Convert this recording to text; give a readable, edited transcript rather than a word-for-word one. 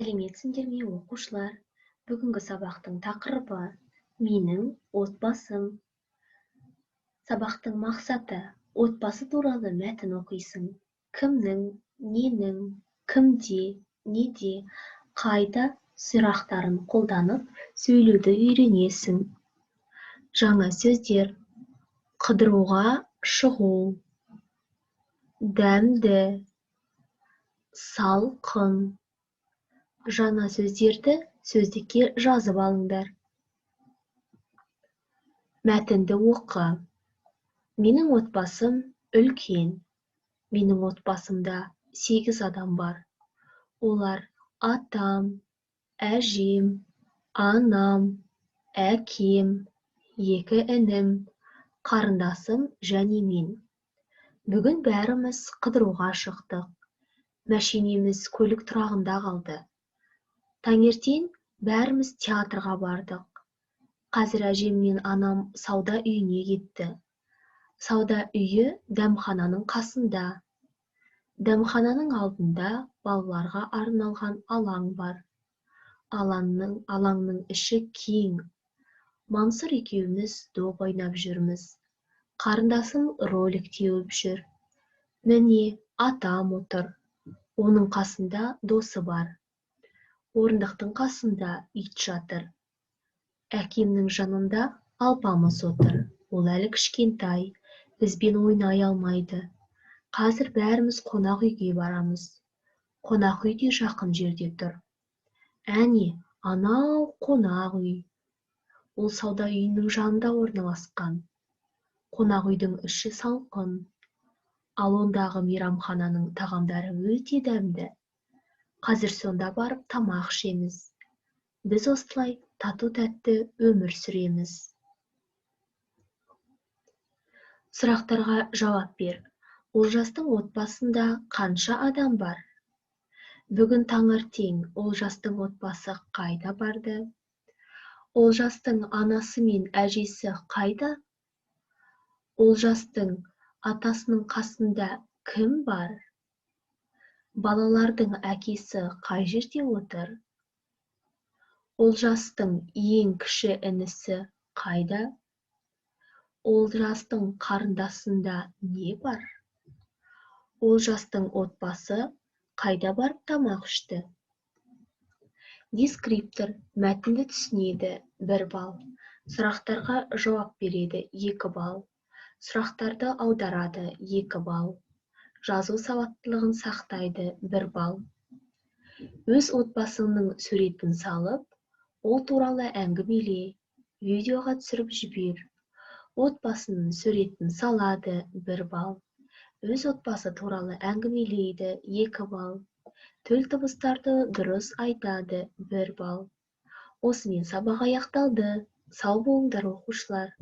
Сәлеметсіңдер ме, оқушылар! Бүгінгі сабақтың тақырыбы: «Менің отбасым». Сабақтың мақсаты: отбасы туралы мәтін оқисың. Кімнің, ненің, кімде, неде, қайда сұрақтарын қолданып сөйлеуді үйренесің. Жаңа сөздер: қыдыруға шығу, дәмді, салқын. Жаңа сөздерді сөздікке жазып алыңдар. Мәтінді оқы. Менің отбасым үлкен. Менің отбасымда сегіз адам бар. Олар: атам, әжем, анам, әкем, екі інім, қарындасым және мен. Бүгін бәріміз қыдыруға шықтық. Мәшинеміз көлік тұрағында қалды. Таңертең бәріміз театрға бардық. Қазір әжем мен анам сауда үйіне кетті. Сауда үйі дәмхананың қасында. Дәмхананың алдында балаларға арналған алаң бар. Алаңның іші кең. Мансұр екеуміз доп ойнап жүрміз. Қарындасым ролик теуіп жүр. Міне, атам отыр. Оның қасында досы бар. Орындықтың қасында ит жатыр. Әкемнің жанында Алпамыс отыр. Ол әлі кішкентай, бізбен ойнай алмайды. Қазір бәріміз қонақ үйге барамыз. Қонақ үй де жақын жерде тұр. Әне, анау қонақ үй. Ол сауда үйінің жанында орналасқан. Қонақ үйдің іші салқын, ал ондағы мейрамхананың тағамдары өте дәмді. Қазір сонда барып тамақ ішеміз. Біз осылай тату-тәтті өмір сүреміз. Сұрақтарға жауап бер. Олжастың отбасында қанша адам бар? Бүгін таңертең Олжастың отбасы қайда барды? Олжастың анасы мен әжесі қайда? Олжастың атасының қасында кім бар? Балалардың әкесі қай жерде отыр? Олжастың ең кіші інісі қайда? Олжастың қарындасында не бар? Олжастың отбасы қайда барып тамақ ішті? Дескриптор: мәтінді түсінеді – 1 балл, сұрақтарға жауап береді – 2 балл, сұрақтарды аударады – 2 балл, жазу сауаттылығын сақтайды – 1 балл. Өз отбасыңның суретін салып, ол туралы әңгімеле, видеоға түсіріп жібер. Отбасының суретін салады – 1 балл, өз отбасы туралы әңгімелейді – 2 балл, төл дыбыстарды дұрыс айтады – 1 балл. Осымен сабақ аяқталды. Сау болыңдар, оқушылар!